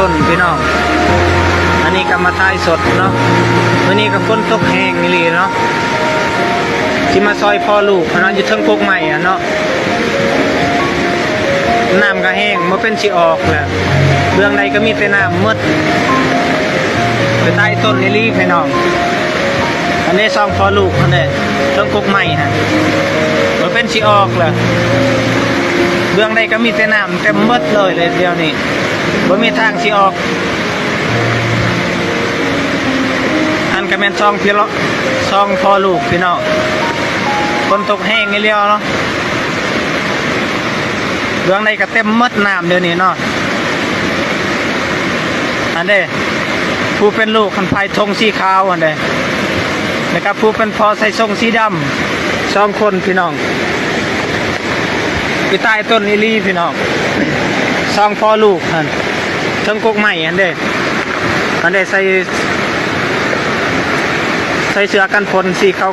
ຕົ້ນພີ່ນ້ອງ. ອັນນີ້ກໍມາຖ່າຍສົດເນາະ, ມື້ນີ້ກໍຝົນຕົກແຮງອີ່ຫຼີເນາະ. ຊິມາຊ່ອຍພໍ່ລູກຫັ້ນເນາະ, ຢູ່ເທິງກົກໄມ້ຫັ້ນເນາະ. ນ້ຳກໍແຫ້ງ ບໍ່ເປັນຊິອອກແລ້ວ, ເບື້ອງໃດກໍມີແຕ່ນ້ຳໝົດ. ໄປໃຕ້ຕົ້ນອີ່ຫຼີພີ່ນ້ອງ. ອັນນີ້ສອງພໍ່ລູກຫັ້ນເດ້ ເທິງກົກໄມ້ຫັ້ນ ບໍ່ເປັນຊິອອກແລ້ວ, ເບື້ອງໃດກໍມີແຕ່ນ້ຳເຕັມໝົດເລີຍ ດຽວນີ້ບໍ່ມີທາງຊິອອກ. ອັນກໍແມ່ນສອງພີ່ນ້ອງ ສອງພໍ່ລູກພີ່ນ້ອງ, ຝົນຕົກແຮງອີ່ຫຼີເນາະ. ເບື້ອງໃດກໍເຕັມໝົດນ້ຳດຽວນີ້ເນາະ. ອັນເດ້ ຜູ້ເປັນລູກຫັ້ນ ໃສ່ຖົງສີຂາວຫັ້ນເດ້, ແລ້ວກໍຜູ້ເປັນພໍ່ໃສ່ສົ້ງສີດຳ ສອງຄົນພີ່ນ້ອງ. ຢູ່ໃຕ້ຕົ້ນອີ່ຫຼີພີ່ນ້ອງ, ສອງພໍ່ລູກຫັ້ນ ເທິງກົກໄມ້ຫັ້ນເດ້. ອັນເດ້ ໃສ່ ໃສ່ເສື້ອກັນຝົນສີຂາວ